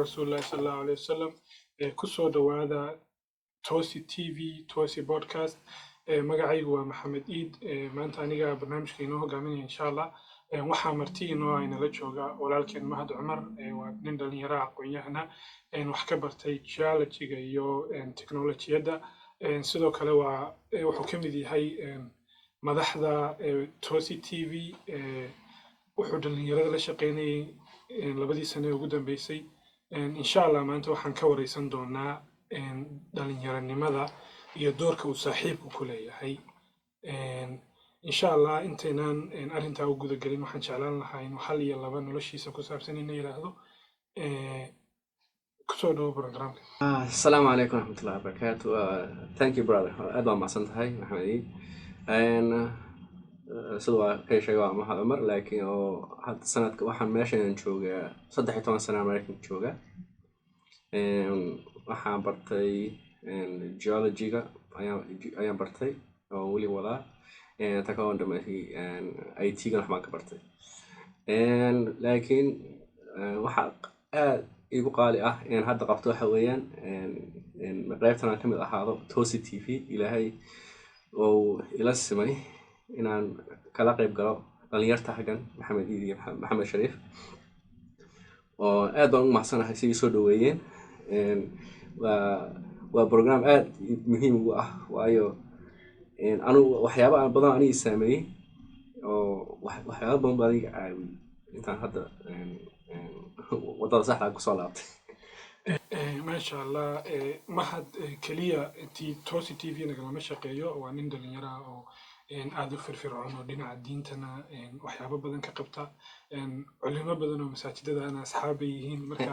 Rasuulillahi sala Allahu alayhi wasalam. Kusoo dhawaada Toosi TV, Toosi Podcast. Magacaygu waa Maxamed Iid. Maanta aniga barnaamijka inoo hogaaminaya, insha Allah. Waxaa marti inoo inala jooga walaalkeen Mahad Cumar. Waa nin dhalinyaro aqoon-yahana, wax ka bartay geologyga iyo technologiyadda. Sidoo kale waa wuxuu ka mid yahay madaxda Toosi TV. Wuxuu dhalinyarada la shaqeynayay 2dii sane ee ugu dambeysay. Insha Allah maanta waxaan ka wareysan doonaa dhalinyaranimada iyo doorka uu saaxiibku ku leeyahay. Insha Allah intaynaan arrintaa u guda gelin, waxaan jeclaan lahaa inuu hal iyo laba noloshiisa ku saabsan ina yidhaahdo. Kusoo dhawo programka. Asalaamu calaykum waraxmatullahi wabarakaatu. Thank you, brother. Aad baa mahadsan tahay, Maxamed Iid. Sida waa kay sheegay, waa Mahad Cumar, laakiin oo hadda sanadka waxaan meeshan joogaa 13 sana Maraykanka jooga. Waxaan bartay geologyga ayaan bartay oo weli wadaa. Ta ka hor dhameeyay IT-gana wax baan ka bartay. Laakiin waxa aad igu qaali ah inaan hadda qabto waxa weeyaan qaybtan aan kamid ahaado Toosi TV. Ilaahay oo ila simay inaan kala qayb galo dhalinyarta xaggan, Maxamed Iid iyo Maxamed Shariif, oo aad baan ugu mahadsanahay sidii soo dhaweeyeen. Waa program aad muhiim ugu ah, waayo anigu waxyaaba badan aniga saameeyey oo waxyaaba badan baa aniga caawiyey intaan hadda waddada saxda kusoo laabtay. Maasha Allah. Mahad keliya Toosi TV nagalama shaqeeyo. Waa nin dhalinyaro ah oo aada u firfircoon oo dhinaca diintana waxyaabo badan ka qabta. Culimo badan oo masaajidadana asxaab bay yihiin. Marka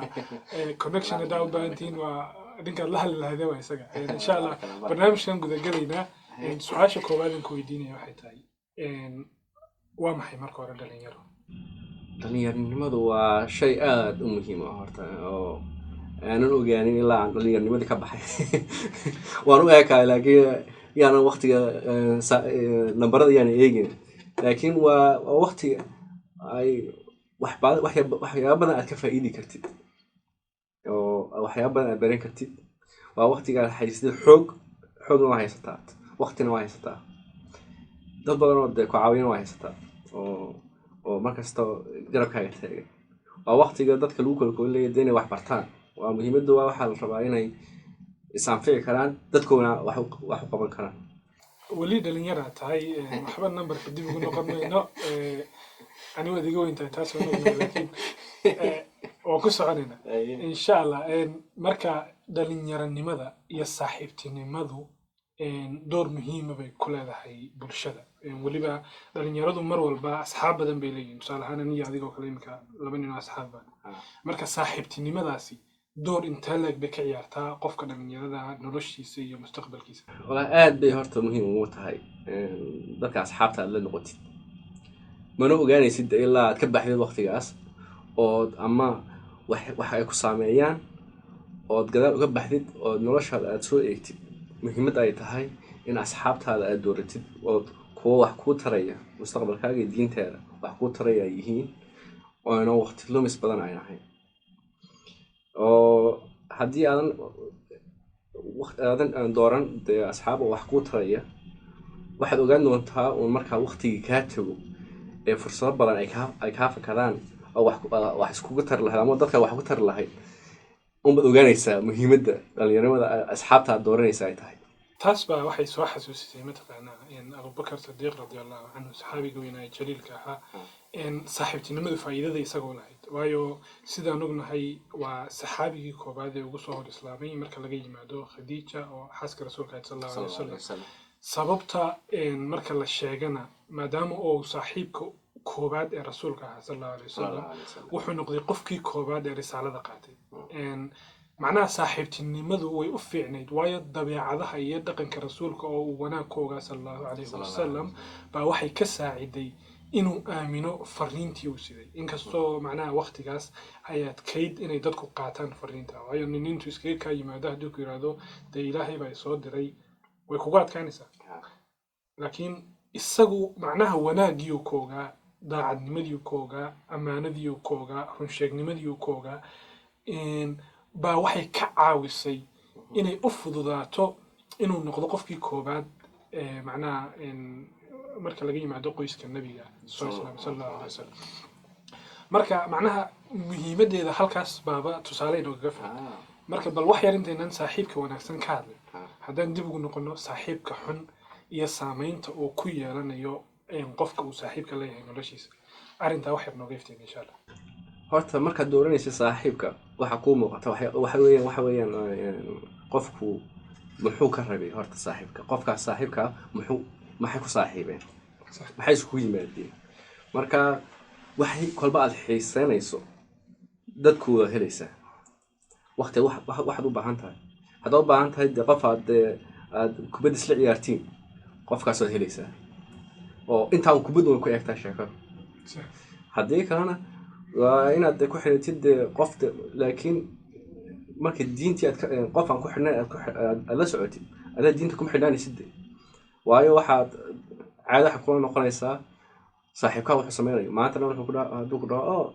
connection haddaa u baahan tihiin, waa ninkaad la hadli lahaydee, waa isaga. Insha Allah barnaamijkan gudagelaynaa. Su-aasha koowaad aan ku weydiinaya waxay tahay, waa maxay marka hore dhalinyaro? Dhalinyaronimadu waa shay aada u muhiim ah horta, oo aanan ogaanin ilaa aan dhalinyaronimadi ka baxay. Waan u ekaay, laakiin yaanan waqtiga nambarada yaanan eegin, laakiin waa waqtiga ay waxyaaba badan aad ka faa'iidi kartid oo waxyaaba badan aad baran kartid. Waa waqtiga aad haysatid xoog, xoogna waa haysataa, waqtina waa haysataa, dad badan oo dee ku caawiyana waa haysataa oo markasta garabkaaga taagan. Waa waqtiga dadka lagu kalkoolinayo dee inay wax bartaan. Waa muhiimaddu, waa waxaa la rabaa inay is anfici karaan, dadkoona wax u qaban karaan. Weli dhalinyaraa tahay, waxba nambarka dib ugu noqon mayno. Ani waad iga weyn tahay, taas waan ognahay, laakiin waan ku soconaynaa insha Allah. Marka dhalinyaranimada iyo saaxiibtinimadu door muhiima bay ku leedahay bulshada. Weliba dhalinyaradu mar walba asxaab badan bay leeyihin. Tusaale ahaan, aniyo adigoo kale imika laba nin oo asxaab baan. Marka saaxiibtinimadaasi door intee leeg bay ka ciyaartaa qofka dhalinyarada noloshiisa iyo mustaqbalkiisa? Walaa, aad bay horta muhiim ugu tahay dadka asxaabta aad la noqotid. Mana ogaanaysid ilaa aad ka baxdid waqtigaas ood ama wax ay ku saameeyaan ood gadaal uga baxdid ood noloshaada aad soo eegtid, muhiimad ay tahay in asxaabtaada aad dooratid ood kuwa wax kuu taraya mustaqbalkaaga iyo diintaada wax kuu taraya ay yihiin, oona waqti lumis badan ay ahayn. Oo haddii aadan waqti aadan aan dooran dee asxaab oo wax kuu taraya, waxaad ogaan doontaa uun markaa waqtigii kaa tago ee fursado badan ay kaa fakadaan oo wax iskugu tari lahayd ama dadka wax ku tari lahayd unbaad ogaanaysaa muhiimadda dhalinyarimada asxaabta aad dooranaysa ay tahay. Taas baa waxay soo xasuusisay, mataqaanaa, in Abubakar Sadiiq radiallahu canhu, saxaabiga weynaa ee jaliilka ahaa, in saaxiibtinimadu faa'iidada isagoo lahayd. Waayo, sidaan ognahay, waa saxaabigii koobaad ee ugu soo hor islaamay marka laga yimaado Khadiija oo xaaska Rasuulka ahayd sal Allahu alayhi wasalam. Sababta marka la sheegana, maadaama uu saaxiibka koobaad ee Rasuulka ahaa sal Allahu alayhi wasalam, wuxuu noqday qofkii koobaad ee risaalada qaatay. Macnaha saaxiibtinimadu way u fiicnayd, waayo dabeecadaha iyo dhaqanka Rasuulka oo uu wanaag ku ogaa sal Allahu calayhi wasalam baa waxay ka saaciday inuu aamino fariintii uu siday, inkastoo macnaha waqtigaas ay adkayd inay dadku qaataan fariinta. Waayo, nin intuu iskaga kaa yimaado haddii ku yidhaahdo dee Ilaahay baa isoo diray, way kugu adkaanaysaa. Laakiin isagu macnaha wanaaggii uu ka ogaa, daacadnimadii uu ka ogaa, ammaanadii uu ka ogaa, runsheegnimadii uu ka ogaa. Baa waxay ka caawisay inay u fududaato inuu noqdo qofkii koobaad macnaha marka laga yimaado qoyska Nabiga soo islaamay, sala Allahu alay wasalam. Marka macnaha muhiimadeeda halkaas baaba tusaale inoogaga filan. Marka bal wax yar intaynan saaxiibka wanaagsan ka hadlin, haddaan dib ugu noqono saaxiibka xun iyo saameynta uu ku yeelanayo qofka uu saaxiibka leeyahay noloshiisa, arrintaa wax yar nooga iftiin, insha Allah. Horta markaad dooranaysa saaxiibka, waxa kuu muuqata waxa weeyaan qofku muxuu ka rabay horta saaxiibka, qofkaas saaxiibka ah muxuu, maxay ku saaxiibeen, maxay iskugu yimaadeen. Marka waxay kolba aad xiiseynayso dadku waa helaysaa. Waqti waxaad u baahan tahay, haddaad u baahan tahay dee qof aad dee aad kubad isla ciyaartiin, qofkaas waad helaysaa oo intaa un kubad way ku egtaa sheekadu. Haddii kalena waa inaad dee ku xidhatid dee qof laakiin marka diintii aad qof aan ku xidhnayn aad ku aad aad la socotid, adaa diinta kuma xidhnaanaysid de, waayo waxaad caado waxay kula noqonaysaa saaxiibkaa wuxuu sameynayo maanta dhan. Wuxuu ku dhaha, hadduu ku dhaho oo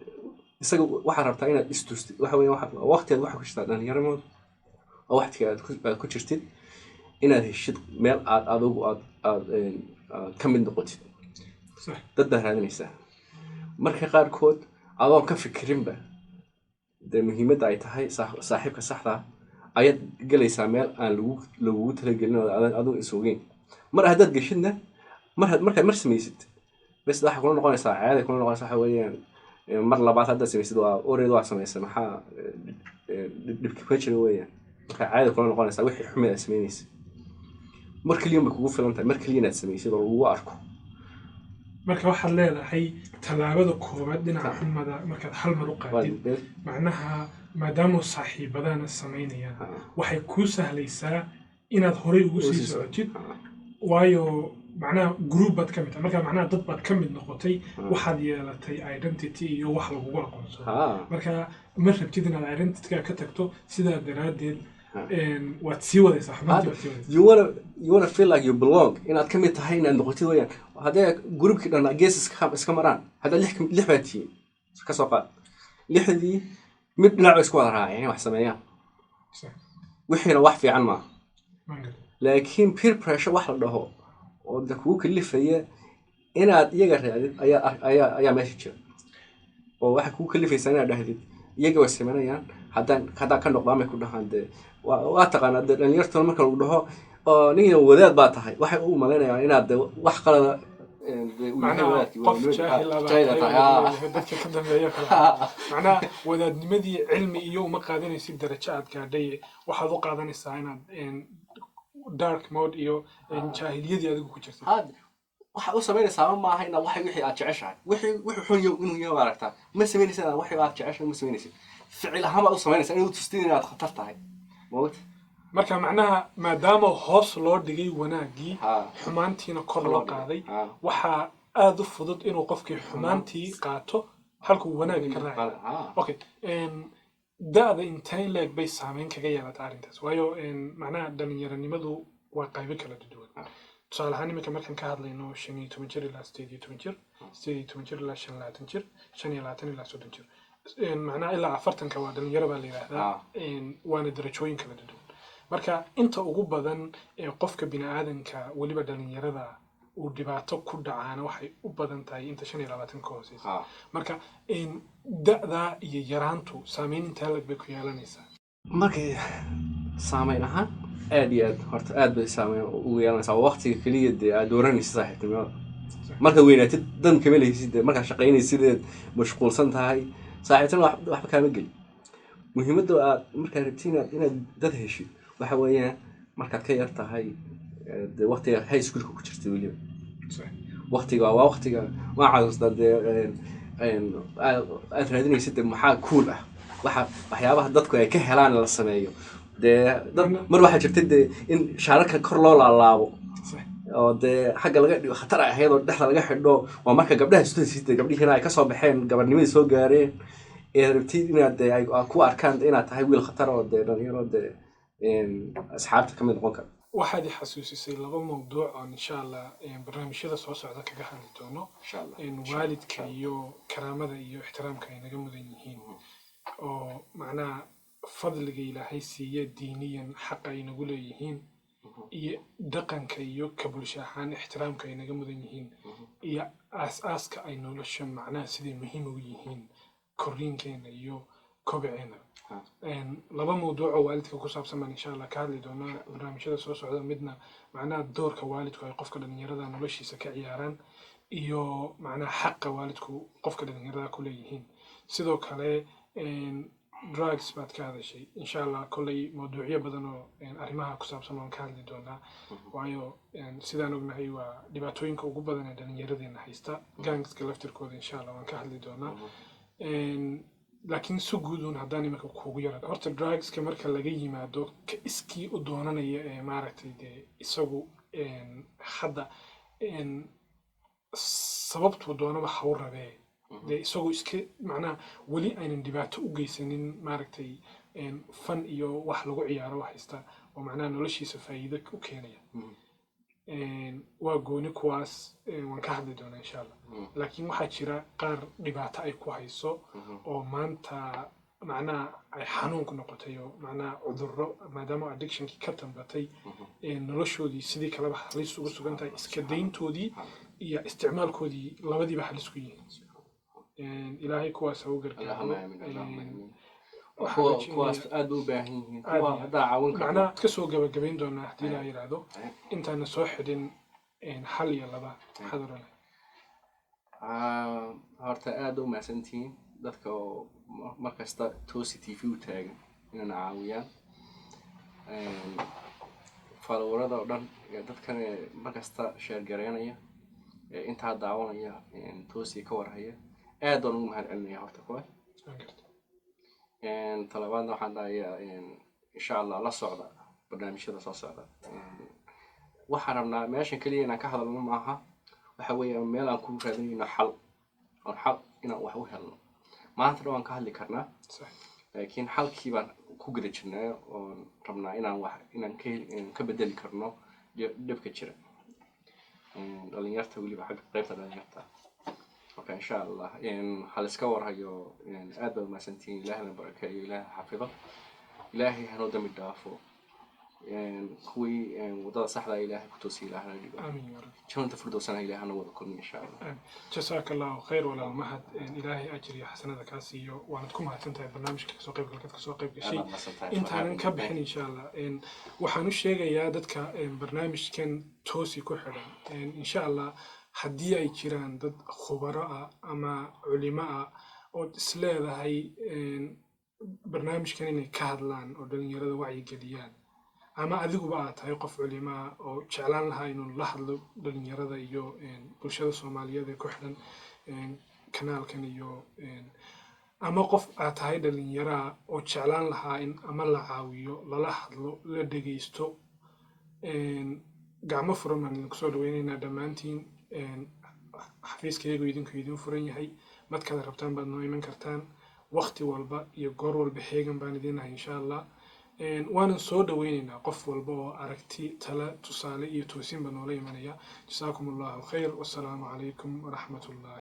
isaga waxaad rabtaa inaad istustid, waxa weeyaan waqtigaad waxa ku jirtaa dhalinyaramadu oo waqtiga aad ku jirtid inaad heshid meel aad adigu aad ka mid noqotid. Dad baad raadinaysaa. Marka qaarkood adoon ka fikirinba dee muhiimadda ay tahay saaxiibka saxda ah, ayaad gelaysaa meel aan lagugu talagelin oo aadan adigu is ogeyn. Mar haddaad geshidna, markaad mar samaysid bes, waxay kula noqonaysaa caaday kula noqonaysaa. Waxa weeyaan mar labaad haddaad samaysid, waa oreed, waa samaysay, maxaa dhibka ka jira weeyaan. Marka caaday kula noqonaysaa wixii xumid aad samaynaysid. Mar keliyan bay kugu filan tahay, mar keliya inaad samaysid oo lagugu arko. Marka waxaad leedahay tallaabada koowaad dhinaca xumada markaad hal mar u qaadid, macnaha maadaama saaxiibadana samaynayaan, waxay kuu sahlaysaa inaad horay ugu sii socotid, waayo macnaha group baad ka mid tahay. Marka macnaha dad baad ka mid noqotay, waxaad yeelatay identity iyo wax lagugu aqoonsado. Marka ma rabtid inaad identityga ka tagto, sidaa daraaddeed waad sii wadaysaa xumaantii, waad sii wadaysaa. You wanna feel like you belong, inaad ka mid tahay, inaad noqotid weeyaan. Haddee groupkii dhan gees iska maraan, haddaa lix baa tihiin, ka soo qaad lixdii mid dhinac bay isku wada raaceen inay wax sameeyaan, wixiina wax fiican maaha. Waan gartay. Laakiin peer pressure wax la dhaho oo de kugu kalifaya inaad iyaga raacdid ayaa meesha jira, oo waxay kugu kalifaysaa inaad dhahdid iyaga way sameynayaan, haddaan ka noqdaan bay ku dhahaan dee waa taqaanaa dee dhalinyartuna marka lagu dhaho oo ninkan wadaad baa tahay, waxay u malaynayaan inaad de wax qalada dee uu yahay macnaha wadaadkii, qof jaahil ah baa jaahil ah tahay, tahay. Dadka ka dambeeya kale. Macnaha wadaadnimadii cilmi iyo uma qaadanaysid darajo aad gaadhay, waxaad u qaadanaysaa inaad dark mode iyo jaahiliyadii adigu ku jirtay. Waxaad u samaynaysaa ma maaha inaad waxa wixii aad jeceshahay, wixii wuxuu xun yahay inuu yahay aragtaa, ma samaynaysid inaad wixii aad jeceshahay, ma samaynaysid, ficil ahaan baad u samaynaysaa inaad tustid inaad khatar tahay, maogta? Marka macnaha maadaama hoos loo dhigay wanaaggii, xumaantiina kor loo dhigay. qaaday, waxaa aada u fudud inuu qofkii xumaantii qaato halkuu wanaagga ka raaci. Okay, da'da inteen leeg bay saameyn kaga yeelataa arrintaas? Waayo macnaha dhalinyaranimadu waa qaybo kala duwan. Tusaale ahaan iminka markaan ka hadlayno 15 jir ilaa 18 jir, 18 jir ilaa 25 jir, 25 ilaa 30 jir, macnaha ilaa 40-ka waa dhalinyaro baa la yidhaahdaa. Waana darajooyin kala duwan. Marka inta ugu badan ee qofka bini aadanka, weliba dhalinyarada, uu dhibaato ku dhacaana waxay u badan tahay inta 25 ka hooseysa. Marka da'daa iyo yaraantu saameyn intaa lag bay ku yeelanaysaa? Markay saameyn ahaan, aad iyo aad, horta aad bay saameyn ugu yeelanaysaa. Waa waqtiga keliya dee aad dooranaysa saaxiibtinimada. Markaad weynaatid dan kama lehaysid dee, markaad shaqaynaysideed mashquulsan tahay, saaxiibtinima waxba kaama gelin. Muhiimadda aad markaad rabtid inaad dad heshid waxa weeyaan markaad ka yar tahay dee waqtiga high schoolka ku jirtay weliba. Waqtiga waa waqtiga waa xasuustaa dee aad raadinaysid dee maxaa cool ah, waxa waxyaabaha dadku ay ka helaan la sameeyo dee dad. Mar waxaa jirta dee in shaararka kor loo laalaabo oo dee xagga laga dhigo, khatar ay ahayd oo dhexda laga xidho. Waa marka gabdhaha istusid dee gabdhihiina ay kasoo baxeen, gabarnimadii soo gaareen, ee rabtid inaad dee ay ku arkaan inaad tahay wiil khatar oo dee dhalinyaro dee asxaabta ka mid noqon kara. Waxaad i xasuusisay laba mawduuc oon insha Allah barnaamijyada soo socda kaga hadli doono. Insha Allah. Waalidka iyo karaamada iyo ixtiraamka ay naga mudan yihiin. Oo macnaha fadliga Ilaahay siiye diiniyan, xaqa ay nagu leeyihiin, iyo dhaqanka iyo ka bulsho ahaan ixtiraamka ay naga mudan yihiin, iyo aas-aaska ay nolosha macnaha siday muhiim ugu yihiin korriinkeena iyo kobaceena. Laba mawduuc oo waalidka ku saabsan baan insha Allah ka hadli doonaa barnaamijyada soo socda. Midna macnaha doorka waalidku ay qofka dhalinyarada noloshiisa ka ciyaaraan, iyo macnaha xaqa waalidku qofka dhalinyarada ku leeyihiin. Sidoo kale drugs baad ka hadashay. Insha Allah kolley mawduucyo badan oo arrimaha ku saabsan waan ka hadli doonaa, waayo sidaan ognahay waa dhibaatooyinka ugu badan ee dhalinyaradeena haysta. Gangska laftirkooda insha Allah waan ka hadli doonaa. Laakiin si guud uun haddaan iminka kugu yara, horta drugska marka laga yimaado, ka iskii u doonanaya ee maaragtay dee isagu hadda sababtuu doonaba ha u rabee, dee isagu iska macnaha weli aynan dhibaato u geysanin, maaragtay, fan iyo wax lagu ciyaaro haysta oo macnaha noloshiisa faa'iido u keenaya, waa gooni. Kuwaas waan ka hadli doonaa insha Allah. Laakiin waxaa jira qaar dhibaato ay ku hayso oo maanta macnaha ay xanuun ku noqotay, oo macnaha cudurro, maadaama addictionkii ka tambatay, noloshoodii sidii kaleba halis ugu sugan tahay. Iska dayntoodii iyo isticmaalkoodii labadiiba halis ku yihiin. Ilaahay kuwaas ha u gargaaro. Allahumma aamin, allahumma aamin. Waxaan Kuwa rajeynaya- kuwaas aad bay u baahan yihiin. Aad Kuwa iyo aad. haddaa caawin karto. Macnaha ka soo gabagabayn doonaa haddii la yidhaahdo. Intaana soo xidhin, hal iyo laba maxaad oran lahayd? Horta aad u mahadsantihiin dadka oo mar kasta Toosi TV u taagan inana caawiyaan, followerada oo dhan ee dadkan ee mar kasta share gareynaya, ee intaa daawanaya, Toosi ka warhaya, aad baan ugu mahad celinaya horta kuwa. Waan gartay. Talabaadna waxaan dhahayaa, insha Allah la socda barnaamijyada soo socda. Waxaan rabnaa meeshan keliya inaan ka hadalno maaha, waxa weeyaan meel aan ku raadinayno xal, oon xal inaan wax u helno. Maanta dhan waan ka hadli karnaa, laakiin xalkii baan ku guda jirnaa oon rabnaa inaan wax inaan ka heli, inaan ka bedeli karno dhibka jira. Dhalinyarta, weliba xagga qaybta dhalinyarta. Marka insha Allah ha la iska warhayo. Aad baad umahadsantihiin. Ilaahna barakeeyo, Ilaahay xafido, Ilaahay hanoo dambi dhaafo. Kuwii waddada saxda ah Ilaahay ku toosiyo Ilaahna dhigo. Aamin ya rabbi. Jannada firdowsana Ilaahay hana wada kulmiyo insha Allah. Aamin. Jasaaka Allahu khayr walaal Mahad. Ilaahay ajir iyo xasanada kaa siiyo. Waanad ku mahadsan tahay barnaamijka kasoo qaybgalkaad kasoo qayb gashay. Aad baad mahadsantahay. Intaanan ka bixin insha Allah, waxaan u sheegayaa dadka barnaamijkan Toosi ku xidhan, insha Allah haddii ay jiraan dad khubaro ah ama culimo ah ood isleedahay barnaamijkan inay ka hadlaan oo dhalinyarada wacyigeliyaan, ama adiguba aad tahay qof culimo ah oo jeclaan lahaa inuu la hadlo dhalinyarada iyo bulshada Soomaaliyeed ee ku xidhan kanaalkan, iyo ama qof aad tahay dhalinyaraa oo jeclaan lahaa in ama la caawiyo, lala hadlo, la dhegeysto, gacmo furan baan idinku soo dhaweyneynaa dhammaantiin. Xafiiskayagu idinku idin furan yahay. Markaad rabtaan baad noo iman kartaan, waqti walba iyo goor walba heegan baan idin nahay insha Allah. Waanan soo dhaweyneynaa qof walba oo aragti, tala, tusaale iyo toosinba noola imanaya. Jasaakum Allahu khayr. Wassalaamu calaykum waraxmat ullahi.